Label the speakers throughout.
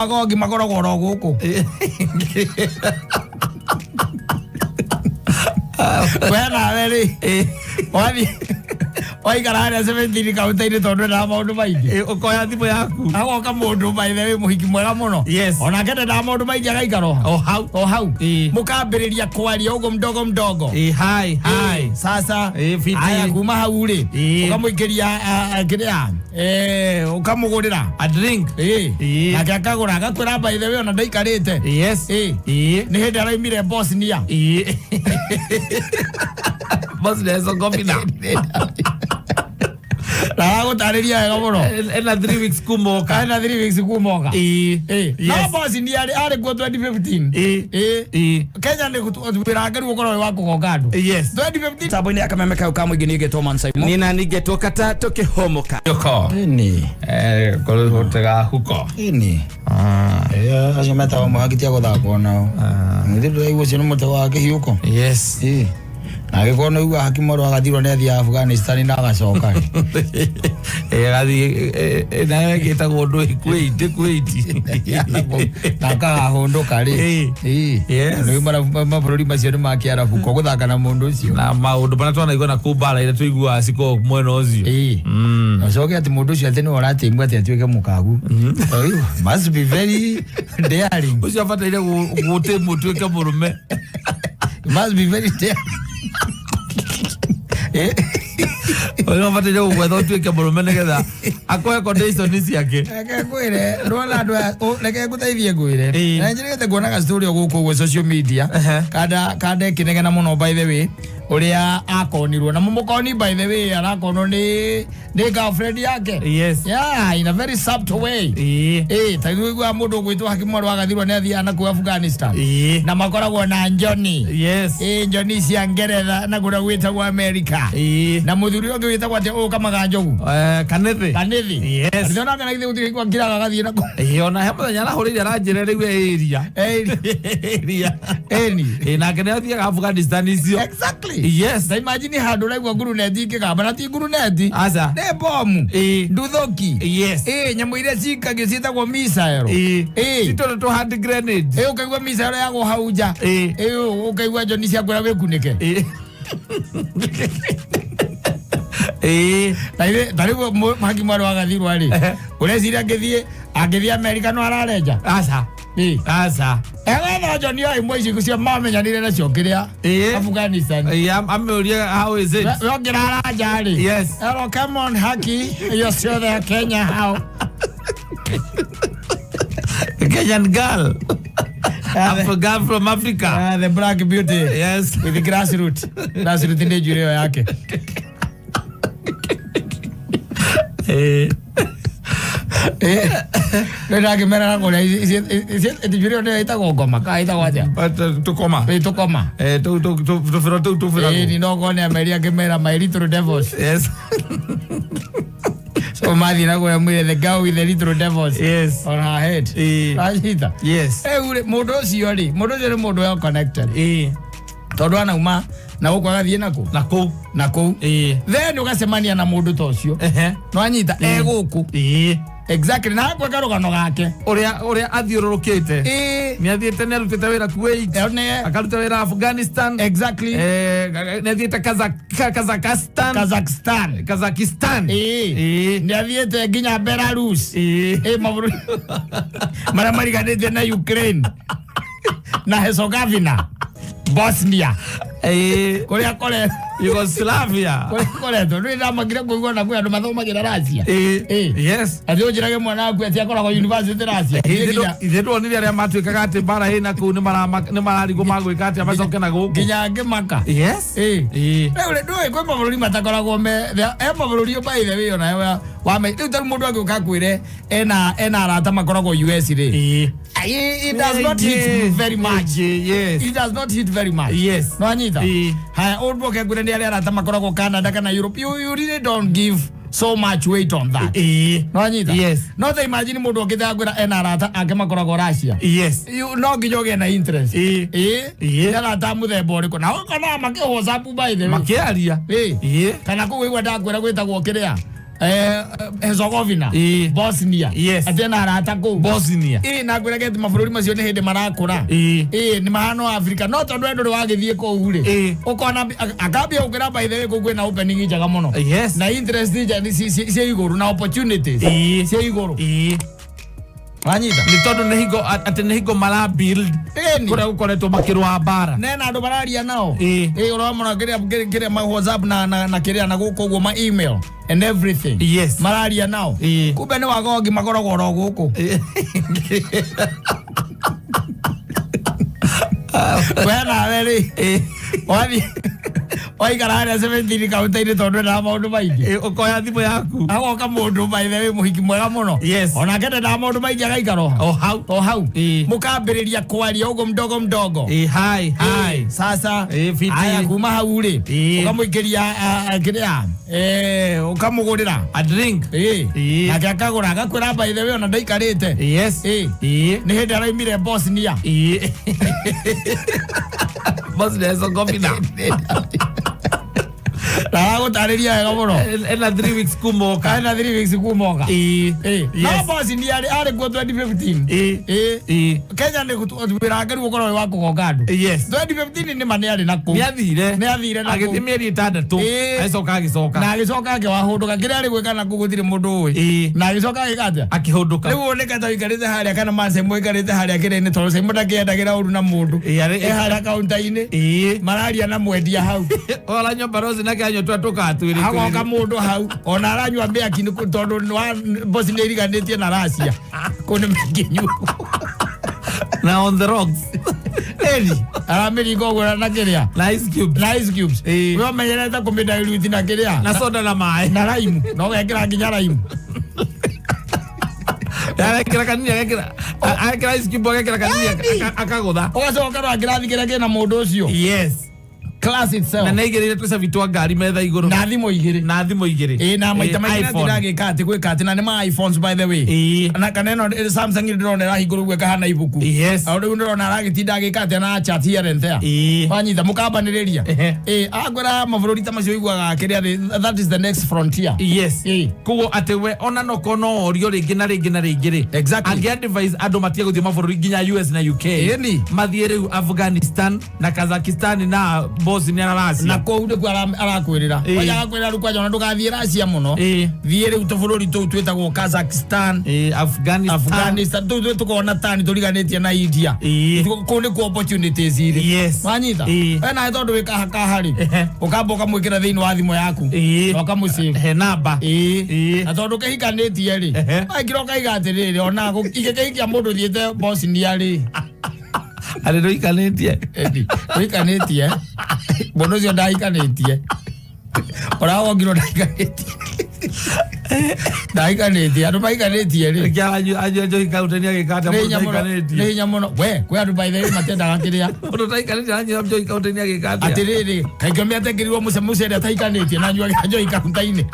Speaker 1: Magogi makoragwo oro gũkũ. We nawe rĩ, wathiĩ waikara harĩa 17 kaunta-inĩ tondũ ndwendaga maũndũ maingĩ.
Speaker 2: Ũkoya thimũ yaku.
Speaker 1: Agoka mũndũ by the way mũhiki mwega mũno. Onake ndendaga maũndũ maingĩ agaikara o
Speaker 2: O hau.
Speaker 1: O hau. Mũkambĩrĩria kwaria ũguo mdogo mdogo.
Speaker 2: Ĩ, hi, hi.
Speaker 1: Sasa
Speaker 2: Ĩ, fiti.
Speaker 1: aya kuma hau rĩ, ũkamũikĩria kĩrĩa, ũkamũgũrĩra
Speaker 2: A drink.
Speaker 1: Nake akagũra, agakwĩra, "By the way, ona ndaikarĩte." Nĩ hĩndĩ araumire Bosnia.
Speaker 2: Bosnia Herzegovina.
Speaker 1: Na aragũtarĩria wega mũno.
Speaker 2: Ena 3 weeks kumoka.
Speaker 1: Ena 3 weeks kumoka. No Bosnia arĩ kuo 2015. Kenya nĩ wĩra wake rĩu ũkorwo wĩ wa kũgonga andũ. 2015 tambo-inĩ ya Kameme kau ka mũingĩ, niĩ ngetwo Man Simon.
Speaker 2: Nina ningetwo kata tukihomoka. Yoko.
Speaker 1: Ĩni.
Speaker 2: Kũrutega huko.
Speaker 1: Ĩni. Acio metagwo mũhaki tia gũthakwo nao. Nĩ ndĩraigua ũcio nĩ mũtĩ wa kĩhiũko. Na angĩkorwo nĩ uga haki mwarũ agathirwo nĩ athiaga Afghanistan na agacoka rĩ.
Speaker 2: Gathiĩ nayo ĩgĩtagwo ndũ Kuwait, Kuwait.
Speaker 1: Na akahahũndũka rĩ. Nĩ mabũrũri macio nĩ ma Kĩarabu ko gũthaka na mũndũ ũcio.
Speaker 2: Na maũndũ marĩa twanaigua na kũu mbara iria tũiguaga cikoragwo mwena ũcio.
Speaker 1: Na ũcoke atĩ mũndũ ũcio atĩ nĩwe ũratĩmwo atĩ atuĩke mũkagu. Oh, must be very daring.
Speaker 2: Ũcio abataire gũtĩmwo ũtuĩke mũrũme.
Speaker 1: Must be very daring.
Speaker 2: Ũcio abataire gũgwetha ũtuĩke mũrũme nĩgetha akũhe condition ciake.
Speaker 1: Reke ngwĩre, ndona andũ aya, reke ngũteithie ngwĩre. Na njĩrĩgĩte kuona ga story o gũkũ ũguo social media. Kanda ĩkĩnegena mũno, by the way, ũrĩa akonirwo na mũmũkoni, by the way, arakonwo nĩ girlfriend yake. Yeah, in a very subtle way. Ta rĩu ũiguaga mũndũ ũgwĩtwo Haki Mwarũ agathirwo nĩ athiaga na kũu Afghanistan. Na makoragwo na njoni. Njoni cia Ngeretha na kũrĩa gwĩtagwo America. Na mũthuri ũngĩ wĩtagwo atĩa ũkamaga njogu?
Speaker 2: Kanithi.
Speaker 1: Kanithi.
Speaker 2: Yes.
Speaker 1: Onake na githĩ gũtirĩ hingo akiraga agathiĩ na kũu.
Speaker 2: Ona he mũthenya arahũrĩire aranjĩra rĩu e area. Area.
Speaker 1: Ĩni.
Speaker 2: Nake nĩ athiaga Afghanistan icio.
Speaker 1: Ta imagine handũ ũraigua nguruneti ikĩgamba na ti nguruneti.
Speaker 2: Aca.
Speaker 1: Nĩ bomu. Nduthũki. Nyamũ iria cikagio ciĩtagwo missile.
Speaker 2: Ti tũrĩ tũ hand grenade.
Speaker 1: Ũkaigua missile yagwo hau nja. Ũkaigua njoni ciakwĩra wĩkunĩke. Ta rĩu Haki Mwarũ agathirwa rĩ, ũreciria angĩthiĩ Amerika no ararenja?
Speaker 2: Aca. Aca.
Speaker 1: Egwetha njoni o ĩmwe ici cio mamenyanire nacio kĩrĩa Afghanistan.
Speaker 2: Amĩũrie, "How is it?"
Speaker 1: We ũngĩrara nja rĩ. Hello, come on, Haki, you're still there, Kenya, how?
Speaker 2: Kenyan girl. Girl from Africa.
Speaker 1: Ah, the black beauty. With the grassroot. Grassroot nĩ njuĩrĩ ĩyo yake. Nĩ ndakĩmera na kũrĩa njuĩrĩ ĩyo nĩyo ĩtagwo ngoma kana ĩtagwo atĩa?
Speaker 2: Tũkoma.
Speaker 1: Tũkoma.
Speaker 2: Tũbĩro tũu tũbĩragwo.
Speaker 1: Ni no kone ameria akĩmera, "My little devils." So mathiĩ na kũrĩa mwĩre the girl with the little devils on her head. Ranyita?
Speaker 2: Yes.
Speaker 1: Rĩu rĩ, mũndũ ũcio rĩ, mũndũ ũcio nĩ mũndũ well connected. Tondũ anauma na gũkũ agathiĩ nakũ?
Speaker 2: Na kũu.
Speaker 1: Na kũu. Then ũgacemania na mũndũ ta ũcio. Nwanyita e gũkũ. Exactly, na akweka karũgano gake.
Speaker 2: Ũrĩa athiũrũrũkĩte. Nĩ athiĩte, nĩ arutĩte wĩra Kuwait.
Speaker 1: One.
Speaker 2: Akaruta wĩra Afghanistan. Nĩ athiĩte Kazakhstan.
Speaker 1: Kazakhstan.
Speaker 2: Kazakhstan.
Speaker 1: Nĩ athiĩte nginya Belarus. Mabũrũri marĩa mariganĩtie na Ukraine na Herzegovina, Bosnia, kũrĩa kore
Speaker 2: Yugoslavia.
Speaker 1: Kũrĩa koretwo nĩ ndamakire kũigua na kwĩ andũ mathomagĩra Russia. Atĩ ũnjĩrage mwana waku atĩ akoragwo university Russia.
Speaker 2: Ithuĩ tuonire arĩa matuĩkaga atĩ mbara ĩna kũu nĩ mararigwo magwĩka atĩa macoke na gũkũ.
Speaker 1: Nginya ngĩmaka. Rĩu rĩ, ndũĩ kwĩ mabũrũri matakoragwo me he mabũrũri, by the way, ona wa rĩu tarĩu mũndũ angĩũka akwĩre ena arata makoragwo US rĩ, it does not hit very much. It does not hit very much. No anyita. Haya, ũndũ oke ngwĩre nĩ arĩa arata makoragwo Canada kana Europe, you really don't give so much weight on that. No anyita. No ta imagine mũndũ okĩte akwĩra ena arata ake makoragwo Russia. You, no nginya ũgĩe na interest. Nĩ arata a mũthemba ũrĩkũ na ũkonaga makĩ WhatsApp, by the way.
Speaker 2: Makĩaria.
Speaker 1: Kana kũu igua ndakwĩra gwĩtagwo kĩrĩa. Herzegovina, Bosnia, atĩ ena arata kũu.
Speaker 2: Bosnia.
Speaker 1: Ĩ, na ngwĩra geti mabũrũri macio nĩ hĩndĩ marakũra. Ĩ, nĩ mahana o Africa, no tondũ we ndũrĩ wagĩthiĩ kũu rĩ, ũkona akambia gũkĩra, by the way, kũu kwĩna opening njega mũno na interest cia igũrũ na opportunities cia igũrũ. Wanyita?
Speaker 2: Nĩ tondũ nĩ hingo atĩ nĩ hingo mara build kũrĩa gũkoretwo makĩrũa mbara.
Speaker 1: Nena andũ mararia nao. Ĩ, ũramona kĩrĩa ma WhatsApp na kĩrĩa na gũkũ ũguo, ma email and everything. Mararia nao. Kumbe nĩ wagongi makoragwo oro gũkũ. We nawe rĩ, wathiĩ waikara harĩa 17 kaunta-inĩ tondũ endaga maũndũ maingĩ.
Speaker 2: Ũkoya thimũ yaku.
Speaker 1: Agoka mũndũ, by the way, mũhiki mwega mũno. Onake ndendaga maũndũ maingĩ, agaikara o
Speaker 2: o hau.
Speaker 1: O hau. Mũkambĩrĩria kwaria ũguo mdogo mdogo.
Speaker 2: Hi hi.
Speaker 1: Sasa
Speaker 2: Fiti.
Speaker 1: Aya, kuma hau rĩ, ũkamũikĩria kĩrĩa, ũkamũgũrĩra
Speaker 2: a drink.
Speaker 1: Nake akagũra, agakwĩra, by the way, ona ndaikarĩte. Nĩ hĩndĩ araumire Bosnia.
Speaker 2: Bosnia Herzegovina.
Speaker 1: Na aragũtarĩria wega mũno.
Speaker 2: Ena 3 weeks kumoka.
Speaker 1: Ena 3 weeks kumoka. No Bosnia arĩ kuo 2015. Kenya nĩ wĩra wake rĩu ũkorwo wĩ wa kũgonga andũ. 2015 nĩ ma nĩ arĩ na kũu.
Speaker 2: Nĩ athire.
Speaker 1: Nĩ athire na
Speaker 2: agĩthiĩ
Speaker 1: kũu.
Speaker 2: mĩeri 6, agĩcoka agĩcoka.
Speaker 1: Na agĩcoka akĩwahũndũka. Kĩrĩa arĩ gwĩka na kũu gũtirĩ mũndũ ũĩ. Na agĩcoka agĩka atĩa?
Speaker 2: Akĩhũndũka.
Speaker 1: Rĩu woneka ta ũikarĩte harĩa kana macemo ũikarĩte harĩa kĩrĩa-inĩ, tondũ Caimo ndakĩendagĩra ũru na mũndũ. E harĩa kaunta-inĩ mararia na mwendia hau.
Speaker 2: Oranyua barozi nake anyua twa tũkaa twĩrĩ.
Speaker 1: Agoka mũndũ hau ona aranyua mĩaki nĩ tondũ bosi nĩ iriganĩtie na Racia kũu nĩ mekĩnyua.
Speaker 2: Na on the rocks.
Speaker 1: Rĩri aramĩringa ũguo na kĩrĩa,
Speaker 2: na ice cubes.
Speaker 1: Na ice cubes. We ũmenyerete kũmĩdairuti na kĩrĩa,
Speaker 2: na soda na maĩ.
Speaker 1: Na lime, na ũgekĩra nginya lime.
Speaker 2: Agekĩra kanini, agekĩra ice cube, agekĩra kanini, akagũtha.
Speaker 1: Ũgacoka rwa kĩrathi kĩrĩa kĩna mũndũ ũcio, class itself.
Speaker 2: Na nĩ aigĩrĩire tũcabi twa ngari metha igũrũ.
Speaker 1: Na thimũ igĩrĩ.
Speaker 2: Na thimũ igĩrĩ.
Speaker 1: Ĩ, na maita maingĩ
Speaker 2: iPhone.
Speaker 1: ndagĩka atĩ gwĩka atĩ na nĩ ma iPhones, by the way. Na kana ĩno Samsung ndĩrona ĩrahingũrwo ũguo ĩkahana ibuku. O rĩu ndĩrona aragĩtinda agĩka atĩ na chat here and there. Wanyita, mũkambanĩrĩria. Ĩ, akwĩra mabũrũri ta macio iguaga kĩrĩa that is the next frontier.
Speaker 2: Koguo atĩ we ona no no orio rĩngĩ na rĩngĩ na rĩngĩ rĩ, angĩ advise andũ matige gũthiĩ mabũrũri nginya US na UK, mathiĩ rĩu Afghanistan na Kazakhstan na Bosnia na
Speaker 1: Na
Speaker 2: Russia.
Speaker 1: kũu nĩkuo arakwĩrĩra. Kwanja agakwĩra rĩu kwanja ona ndũgathiĩ Russia mũno, thiĩ rĩu tũbũrũri tũu twĩtagwo Kazakhstan,
Speaker 2: Afghanistan.
Speaker 1: Afghanistan, tũu twĩ tũkona tani tũriganĩtie na India. Kũu nĩkuo opportunities irĩ. Wanyita? We nawe tondũ wĩ kaha kaha rĩ, ũkamba ũkamwĩkĩra thĩinĩ wa thimũ yaku na ũkamũsave.
Speaker 2: He namba.
Speaker 1: Na tondũ kĩhikanĩtie rĩ, waikira ũkaiga atĩrĩrĩ, ona ingĩkĩhikia mũndũ thiĩte Bosnia rĩ.
Speaker 2: Arĩ ndũikanĩtie.
Speaker 1: Edi, ndũikanĩtie, mũndũ ũcio ndahikanĩtie, ũrawongirwo ndahikanĩtie, ndahikanĩtie, andũ mahikanĩtie rĩ.
Speaker 2: Rĩngĩ anyua njohi kaunta-inĩ agĩka atĩa?
Speaker 1: Nĩ
Speaker 2: Mũndũ
Speaker 1: hinya mũno, nĩ
Speaker 2: ũtaikanĩtie.
Speaker 1: hinya mũno. We kwĩ andũ, by the way, matendaga kĩrĩa.
Speaker 2: Mũndũ ũtaikanĩtie aranyua njohi kaunta-inĩ agĩka atĩa?
Speaker 1: Atĩrĩrĩ, kaingĩ mĩatekĩrirwo mũcere atahikanĩtie na anyuaga njohi kaunta-inĩ.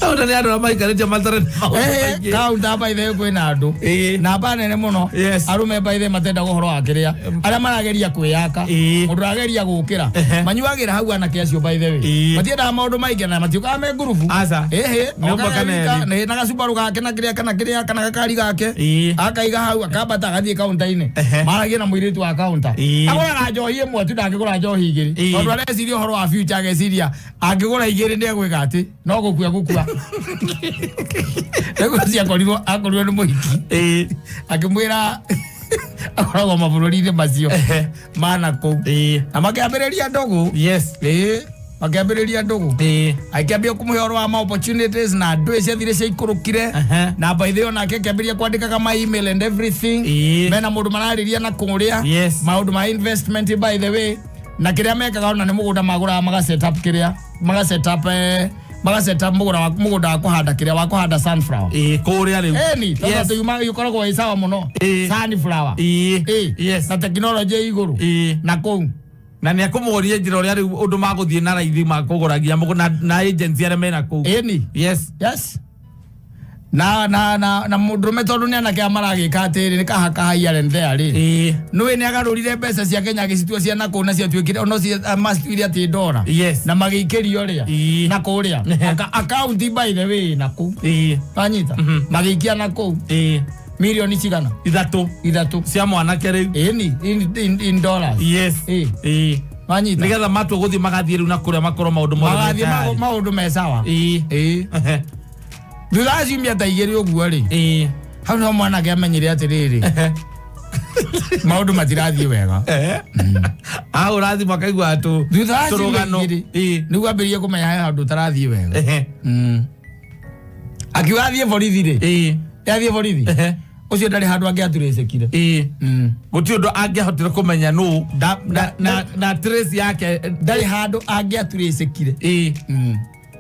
Speaker 2: Kaunta nĩ andũ arĩa maikarĩtie matarĩ na maũndũ maingĩ.
Speaker 1: Kaunta, by the way, kwĩna andũ namba nene mũno, arũme, by the way, matendaga ũhoro wa kĩrĩa, arĩa marageria kwĩyaka, mũndũ ũrageria gũkĩra, manyuagĩra hau. Anake acio, by the way, matiendaga maũndũ maingĩ na matiũkaga me ngurubu.
Speaker 2: Aca.
Speaker 1: Ĩhĩ.
Speaker 2: Nĩ ũmwe kana erĩ.
Speaker 1: Na gacubaru gake na kĩrĩa kana kĩrĩa kana gakari gake, akaiga hau, akambata agathiĩ kaunta-inĩ, maragia na mũirĩtu wa kaunta. Agũraga njohi ĩmwe tu, ndangĩgũra njohi igĩrĩ, tondũ areciria ũhoro wa future, ageciria angĩgũra igĩrĩ nĩ egwĩka atĩ no gũkua gũkua. Rĩu ũcio akorirwo nĩ mũhiki, akĩmwĩra akoragwo mabũrũri-inĩ macio mana kũu, na makĩambĩrĩria ndũgũ. Ĩĩ, makĩambĩrĩria ndũgũ, akĩambia kũmũhe ũhoro wa ma opportunities na ndũĩ ciathire ciaikũrũkire. Na by the way, onake akĩambĩrĩria kwandĩkaga ma email and everything. Mena mũndũ mararĩria na kũrĩa maũndũ ma investment, by the way, na kĩrĩa mekaga ona nĩ mũgũnda magũraga, maga set up kĩrĩa, maga set up maga set up mũgũnda wa kũhanda kĩrĩa, wa kũhanda sunflower.
Speaker 2: Kũrĩa rĩu.
Speaker 1: Ĩni, tondũ yuma ĩkoragwo ĩ sawa mũno, sunflower. Na tekinoronjĩ igũrũ na kũu.
Speaker 2: Na nĩ akũmũria njĩra ũrĩa rĩu ũndũ magũthiĩ na raithi makũgũra nginya mũgũnda na agency arĩa mena kũu.
Speaker 1: Ĩni. Yes. Na mũndũrũme, tondũ nĩ anake aya maragĩka atĩrĩ, nĩ kahakaha here and there rĩ, nĩwe nĩ agarũrire mbeca cia Kenya agĩcitua cia nakũu, na ciatuĩkire ono macituire atĩ ndora na magĩikĩrio rĩa na kũrĩa akaunti, by the way, na kũu wanyita, magĩikia na kũu milioni cigana?
Speaker 2: 3.
Speaker 1: 3.
Speaker 2: Cia mwanake rĩu.
Speaker 1: Ĩni in dollars. Wanyita.
Speaker 2: Nĩgetha matua gũthiĩ, magathiĩ rĩu na kũrĩa makorwo maũndũ mothe me
Speaker 1: magathiĩ
Speaker 2: tayari.
Speaker 1: Maũndũ me sawa. Thutha wa ciumia ta 2 ũguo rĩ, hau nĩho mwanake amenyire atĩrĩrĩ, maũndũ matirathiĩ wega.
Speaker 2: Ahũra thimũ akaigua tũ
Speaker 1: Thutha wa ciumia
Speaker 2: tũrũgano.
Speaker 1: 2 nĩguo ambĩrĩrie kũmenya he handũ ũtarathiĩ wega. Akiuga athiĩ borithi rĩ, athiĩ borithi, ũcio ndarĩ handũ angĩaturĩcĩkire.
Speaker 2: Gũtirĩ ũndũ angĩahotire kũmenya nũ na trace yake.
Speaker 1: Ndarĩ handũ angĩaturĩcĩkire.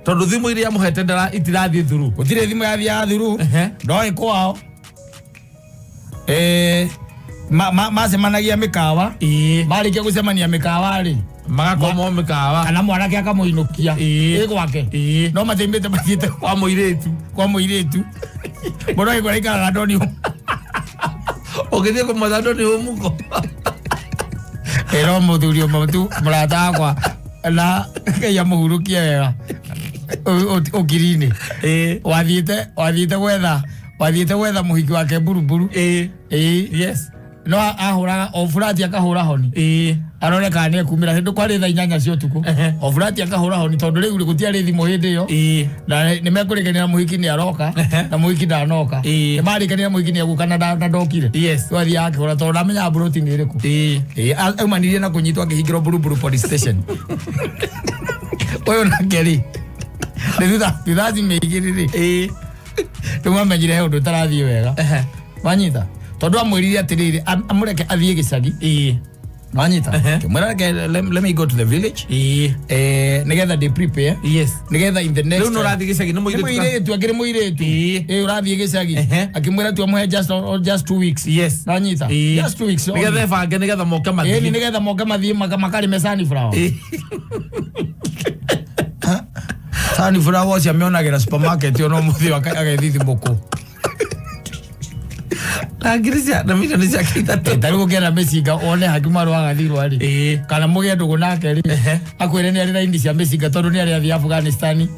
Speaker 2: Tondũ thimũ iria amũhete itirathiĩ through.
Speaker 1: Gũtirĩ thimũ yathiaga thuru. Ndoĩ kwao. Macemanagia mĩkawa. Marĩkia gũcemania mĩkawa rĩ,
Speaker 2: magakorwo mĩkawa
Speaker 1: kana mwanake akamũinũkia ĩ gwake, no matiaimĩte mathiĩte
Speaker 2: kwa mũirĩtu.
Speaker 1: Kwa mũirĩtu mũndũ agĩkora aikaraga ndoni.
Speaker 2: Ũgĩthiĩ kũmwetha ndoni ũmuko.
Speaker 1: Ĩro mũthuri ũmwe tu, mũrata wakwa, na Ngai amũhurũkie wega ũkiri-inĩ, wathiĩte gwetha mũhiki wake mburumburu. No ahũraga o burati, akahũra honi, arore kana nĩ ekumĩra hĩndĩ kwarĩ thaa 8 cia ũtukũ. O burati akahũra honi, tondũ rĩu rĩ, gũtiarĩ thimũ hĩndĩ ĩyo, na nĩ mekũrĩkanĩra mũhiki nĩ aroka, na mũhiki ndanoka. Nĩ marĩkanĩra mũhiki nĩ egũka, na ndokire. Rĩu athiaga akĩhũra, tondũ ndamenyaga mburoti nĩ ĩrĩkũ. Aumanirie na kũnyitwo, akĩhingĩrwo Mburumburu police station. Ũyũ nake rĩ, nĩ thutha ciumia 2 rĩ, rĩu amenyire he ũndũ ũtarathiĩ wega. Wanyita, tondũ amwĩrire atĩrĩrĩ, amũreke athiĩ gĩcagi. Wanyita, kĩmwĩra reke, let me go to the village, nĩgetha ndĩ prepare, nĩgetha in the next
Speaker 2: Rĩu nĩ ũrathiĩ gĩcagi nĩ
Speaker 1: nĩ
Speaker 2: mũirĩtu?
Speaker 1: Mũirĩtu, akĩrĩ mũirĩtu. Ũrathiĩ gĩcagi. Akĩmwĩra tu amũhe just 2 weeks. Wanyita, just 2 weeks only.
Speaker 2: Nĩgetha ĩbange, nĩgetha moke mathiĩ.
Speaker 1: Nĩgetha moke mathiĩ makarĩme sunflower. Sunflower ũcio amĩonagĩra supermarket, ona ũmũthĩ agethithimũkũ.
Speaker 2: Na ngiri cia na milioni ciake 3.
Speaker 1: Ta rĩu ũngĩenda mĩcinga, wone hakiuma rwagathirwa rĩ, kana mũgĩe ndũgũ nake rĩ, akwĩre nĩ arĩ raini cia mĩcinga, tondũ nĩ arĩ athiĩ Afghanistan,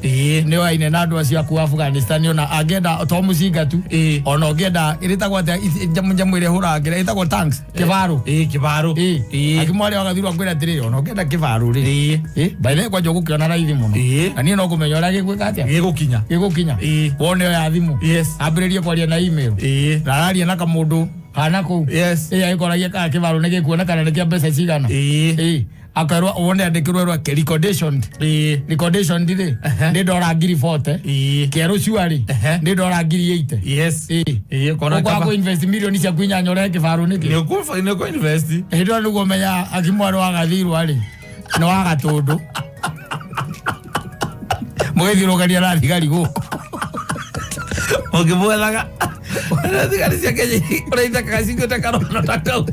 Speaker 1: nĩ oaine na andũ acio aku Afghanistan. Ona angĩenda to mũcinga tu, ona ũngĩenda ĩrĩtagwo atĩa, nyamũ ĩrĩa ĩhũraga, ĩtagwo tanks, kĩbarũ.
Speaker 2: Kĩbarũ.
Speaker 1: Akimwarĩ wagathirwo akwĩra atĩrĩrĩ, ona ũngĩenda kĩbarũ rĩ, by the way, kwanja ũgũkĩona raithi mũno. Na niĩ no kũmenya ũrĩa gĩgwĩka atĩa,
Speaker 2: Gĩgũkinya.
Speaker 1: Gĩgũkinya. Wone oya thimũ, ambĩrĩrie kwaria na email, na araria na kamũndũ kana kũu, agĩkoragia kana kĩbarũ nĩ gĩkuona, kana nĩ kĩa mbeca cigana. Akerwo wone andĩkĩrwo rwake reconditioned, reconditioned rĩ, nĩ ndora ngiri 40. Kĩerũ cuarĩ, nĩ ndora ngiri 80.
Speaker 2: Kona
Speaker 1: ũkwaga
Speaker 2: kaba
Speaker 1: kũ invest milioni ciaku 8 ũrehe kĩbarũ nĩkĩ?
Speaker 2: Nĩ ũkũ invest.
Speaker 1: Hĩndĩ ĩyo nĩguo menya akimwarĩ wagathirwa rĩ, nĩ wagatũndũ mũgĩthiũrũkania na thigari gũkũ.
Speaker 2: Ũngĩmwethaga thigari cia Kenya ũrĩa ithekaga ciguĩte karono ta kau.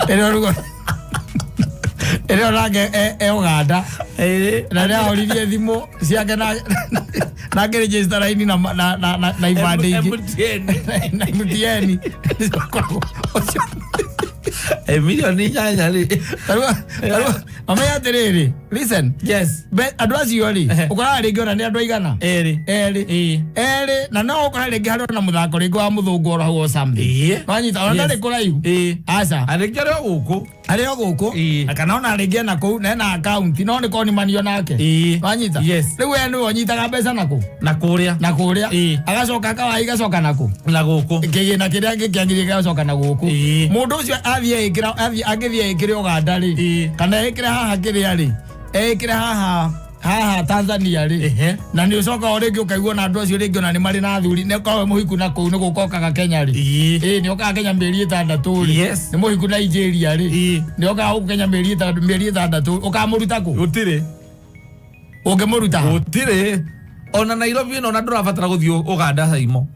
Speaker 1: Ĩrĩa nĩguo ĩrĩa nake e Uganda, na nĩ ahoririe thimũ ciake na akĩregister raini na ibandĩ ingĩ.
Speaker 2: MTN.
Speaker 1: Na MTN. Ũcio
Speaker 2: Milioni 8 rĩ.
Speaker 1: Tarĩu mamenya atĩrĩrĩ, listen, andũ acio rĩ, ũkoraga rĩngĩ ona nĩ andũ aigana?
Speaker 2: 2.
Speaker 1: Erĩ. Erĩ, na no ũkora rĩngĩ harĩ ona mũthako rĩngĩ wa mũthũngũ oro hau o something. Wanyita, ona ndarĩ kũraihu. Aca.
Speaker 2: Arĩngĩ arĩ o gũkũ.
Speaker 1: Arĩ o gũkũ. Na kana ona rĩngĩ ena kũu na ena akaunti, no nĩ konimanio nake. Wanyita, rĩu we nĩwe ũnyitaga mbeca nakũ?
Speaker 2: Na kũrĩa.
Speaker 1: Na kũrĩa. Agacoka akawahi, igacoka nakũ?
Speaker 2: Na gũkũ.
Speaker 1: Kĩgĩna kĩrĩa gĩkĩagĩrĩire gĩgacoka na gũkũ. Mũndũ ũcio athiĩ ĩkĩra, athiĩ angĩthiĩ ĩkĩre Uganda rĩ, kana ĩkĩre haha kĩrĩa rĩ, ĩkĩre haha Tanzania rĩ, na nĩ ũcoka o rĩngĩ ũkaigua na andũ acio rĩngĩ ona nĩ marĩ na athuri, nĩ korwo mũhiku na kũu nĩ gũka okaga Kenya rĩ, nĩ okaga Kenya mĩeri 6 rĩ, nĩ mũhiku Nigeria rĩ, nĩ okaga gũkũ Kenya mĩeri 6, ũkamũruta kũ?
Speaker 2: Gũtirĩ.
Speaker 1: Ũngĩmũruta ha?
Speaker 2: Gũtirĩ, ona Nairobi ĩno, ona ndũrabatara gũthiĩ Uganda, Saimo.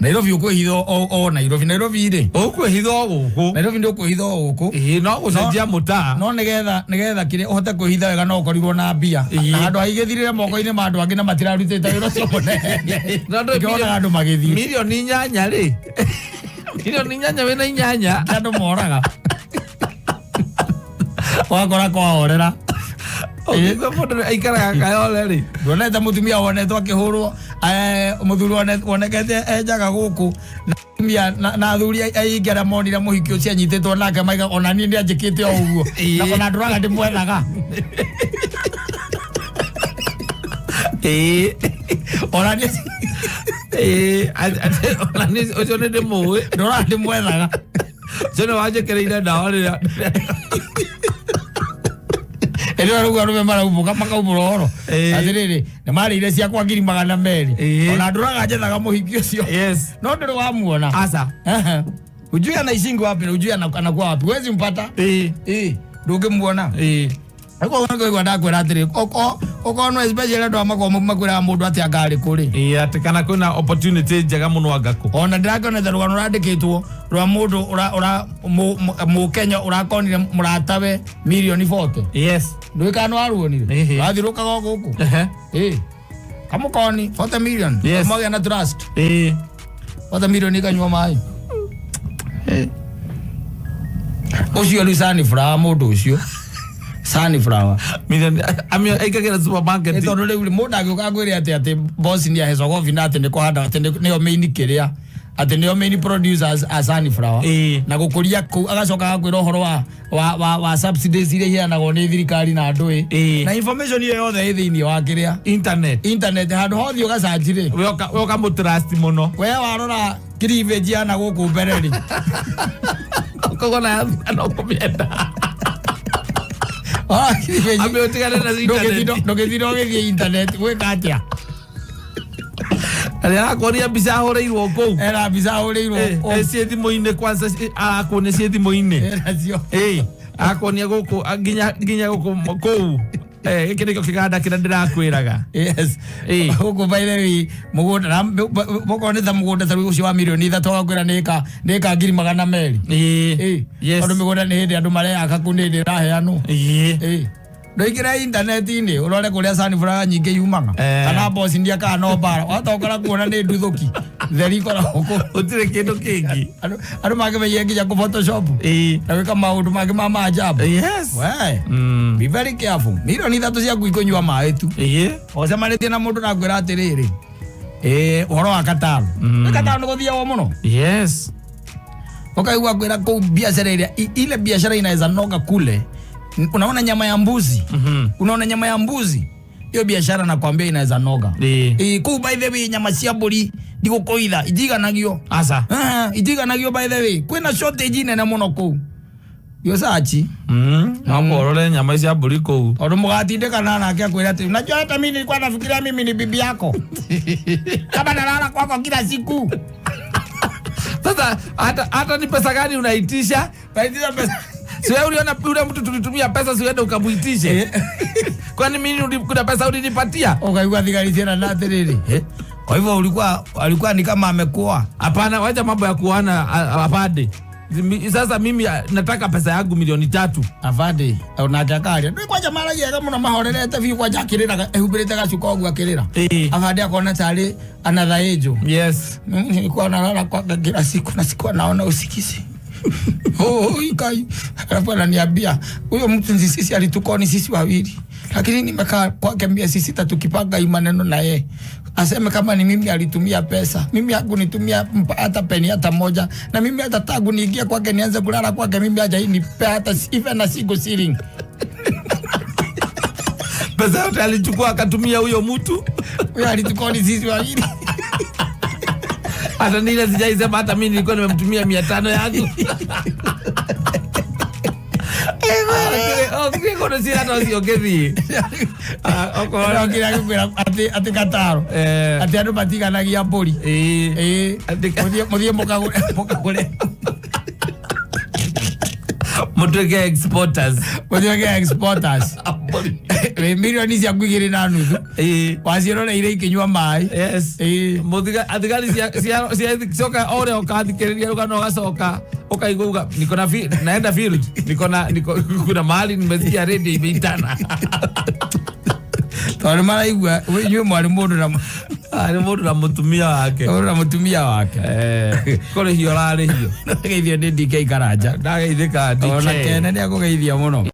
Speaker 1: Nairobi ũkwĩhitha o Nairobi. Nairobi rĩ,
Speaker 2: Ũkwĩhitha o gũkũ.
Speaker 1: Nairobi nĩ ũkwĩhitha o gũkũ.
Speaker 2: Ĩĩ, no gũcenjia mũtaa.
Speaker 1: No nĩgetha kĩrĩa ũhote kwĩhitha wega no ũkorirwo na mbia. Na handũ haigĩthirĩre moko-inĩ ma andũ angĩ na matirarutĩte wĩra ũcio mũnene.
Speaker 2: No ndũĩ
Speaker 1: Nĩkĩo wonaga andũ magĩthiĩ.
Speaker 2: 8 milioni rĩ, 8 milioni wĩna 8.
Speaker 1: Nĩ andũ moraga wakora kwahorera.
Speaker 2: Ũkĩigua mũndũ aikaraga Kayole rĩ.
Speaker 1: Ndwonete mũtumia wonetwo akĩhũrwo, mũthuri wonekete enjaga gũkũ na atumia na athuri aingĩ arĩa monire mũhiki ũcio anyitĩtwo nake maiga ona niĩ nĩ anjĩkĩte o ũguo. Na ona ndũraga ndĩmwethaga. Ona niĩ
Speaker 2: Ĩĩ, ona niĩ ũcio nĩ ndĩmũĩ.
Speaker 1: Ndũraga ndĩmwethaga.
Speaker 2: Ũcio nĩ wanjĩkĩrĩire ndawa rĩrĩa
Speaker 1: Ĩrĩa rĩu arũme maraumbũka makaumbũra ũhoro atĩrĩrĩ, nĩ marĩire ciakwa 200,000. Ona ndũraga njethaga mũhiki ũcio. No ndũrĩ wamuona.
Speaker 2: Aca.
Speaker 1: Ehe. Ujui anaishingi wapi na ujui anakuwa wapi, huwezi mpata. Ndũngĩmuona. Ũguo ndakwĩra atĩrĩ, okorwo no especially andũ a makoragwo makwĩraga mũndũ atĩ angarĩ kũrĩ.
Speaker 2: Ĩĩ, atĩ kana kwĩna opportunity njega mũno anga kũ.
Speaker 1: Ona ndĩrakĩonete rũgano rwandĩkĩtwo rwa mũndũ ũra mũkenya ũrakonire mũratawe 40 milioni. Ndũĩ kana nĩwaruonire. Wathirũkaga o gũkũ. Ĩĩ, kamũkoni 40 million. Magĩa na trust. 40 million ikanyua maĩ. Ũcio rĩu sunflower, mũndũ ũcio sunflower.
Speaker 2: Milioni aikagĩra supermarket.
Speaker 1: Nĩ tondũ rĩu mũndũ angĩũka ngwĩre atĩ Bosnia Herzegovina atĩ nĩ kũhanda, atĩ nĩyo main kĩrĩa, atĩ nĩyo main producers a sunflower na gũkũria kũu, agacoka agakwĩra ũhoro wa subsidies iria iheanagwo nĩ thirikari na ndũĩ na information ĩyo yothe ĩ thĩinĩ wa kĩrĩa
Speaker 2: Internet.
Speaker 1: Internet, handũ hothe ũgacanji rĩ.
Speaker 2: We ũkamũtrust mũno.
Speaker 1: We warora cleavage yana gũkũ mbere rĩ.
Speaker 2: Ũkauga na no kũmĩenda.
Speaker 1: Warora cleavage.
Speaker 2: Ambe ũtigane na internet.
Speaker 1: Ndũgĩtinda ũgĩthiĩ internet gwĩka atĩa?
Speaker 2: Arĩa arakuonia mbica ahũrĩirwo kũu.
Speaker 1: Era mbica ahũrĩirwo.
Speaker 2: Ciĩ thimũ-inĩ kwanza, arakuonia ciĩ thimũ-inĩ.
Speaker 1: Eracio.
Speaker 2: Arakuonia gũkũ nginya gũkũ kũu. Gĩkĩ nĩkĩo kĩganda kĩrĩa ndĩrakwĩraga.
Speaker 1: Gũkũ by the way mũgũnda na mũkorwo nĩ ta mũgũnda ta rĩu ũcio wa 3 milioni agakwĩra nĩ ĩka 200,000. Tondũ mĩgũnda nĩ hĩndĩ andũ mareyaka kũu, nĩ hĩndĩ ĩraheanwo. Ndũingĩre intaneti-inĩ ũrore kũrĩa sunflower nyingĩ yumaga. Kana Bosnia kana no mbara watongora kuona nĩ nduthũki theri ikoragwo kũu.
Speaker 2: Gũtirĩ kĩndũ kĩngĩ.
Speaker 1: Andũ mangĩmenyire nginya kũ Photoshop na gwĩka maũndũ mangĩ ma maajabu. We be very careful, 3 milioni ciaku ikũnyua maĩ tu. Ũcemanĩtie na mũndũ na ngwĩra atĩrĩrĩ, ũhoro wa Qatar. Nĩ Qatar nĩ gũthiagwo mũno. Ukaigua kwĩra kũu biashara ĩrĩa ile biashara inaweza noga kule, unaona nyama ya mbuzi. Unaona nyama ya mbuzi, hiyo biashara nakwambia inaweza noga. Kũu by the way nyama cia mbũri ndigũkũitha itiganagio.
Speaker 2: Aca.
Speaker 1: Ah, itiganagio. By the way kwĩna shortage nene mũno kũu yosachi.
Speaker 2: No ũrore nyama cia mbũri kũu.
Speaker 1: Tondũ mũgatindĩkana nake akwĩra atĩ unajua hata mimi nilikuwa nafikiria mimi ni bibi yako kama nalala kwako kila siku.
Speaker 2: Sasa hata ni pesa gani unaitisha?
Speaker 1: Naitisha pesa.
Speaker 2: Si wewe uliona yule mtu tulitumia pesa, si uende ukamuitishe? Kwani mimi kuna pesa ulinipatia?
Speaker 1: Ukaigua thigari ciana na atĩrĩrĩ, kwa hivyo ulikuwa alikuwa ni kama amekuoa.
Speaker 2: Hapana, wacha mambo ya kuana apande. Sasa mimi nataka pesa yangu 3 milioni.
Speaker 1: Afande onake akaria ndĩ kwanja maragia mũno mahorerete biũ, kwanja akĩrĩraga ehumbĩrĩte gacuka ũguo akĩrĩra. Afande akona tarĩ another angel. Nilikuwa nalala kwake kila siku na sikuwa naona usingizi. Oh, ikai. Alafu ananiambia huyo mtu ni sisi alitukoni sisi wawili. Lakini nimekaa kwake miezi 6 tukipanga hii maneno na yeye. Aseme kama ni mimi alitumia pesa. Mimi hakunitumia hata peni hata moja. Na mimi hata tangu niingie kwake nianze kulala kwake mimi haja nipe hata even na single shilling.
Speaker 2: Pesa yote alichukua akatumia huyo mtu.
Speaker 1: Huyo alitukoni sisi wawili.
Speaker 2: Hata nile sijaisema hata mimi nilikuwa nimemtumia 500 yangu. Lakini kono si hata usiongezi. Okorwo
Speaker 1: Kĩrĩa gĩkwĩra atĩ Kataro atĩ andũ matiganagia mbũri. Mũthiĩ mũkagũre.
Speaker 2: Mũtuĩke exporters.
Speaker 1: Mũtuĩke exporters. Wĩ milioni ciaku 2.5. Waciĩroreire ikĩnyua maĩ.
Speaker 2: Yes. Mũthiga athigari cia cia cia coka ore ũkathikĩrĩria rũgano ũgacoka ũkaigua uga niko na naenda field, niko na niko kuna mahali nimesikia radio imeitana.
Speaker 1: Tondũ maraigua inyuĩ mwarĩ mũndũ na
Speaker 2: Arĩ mũndũ na mũtumia wake.
Speaker 1: Mũndũ na mũtumia wake.
Speaker 2: Kũrĩhio ũrarĩhio.
Speaker 1: Geithio nĩ DK Karanja.
Speaker 2: Ndageithĩka DK.
Speaker 1: Ona kene nĩ akũgeithia mũno.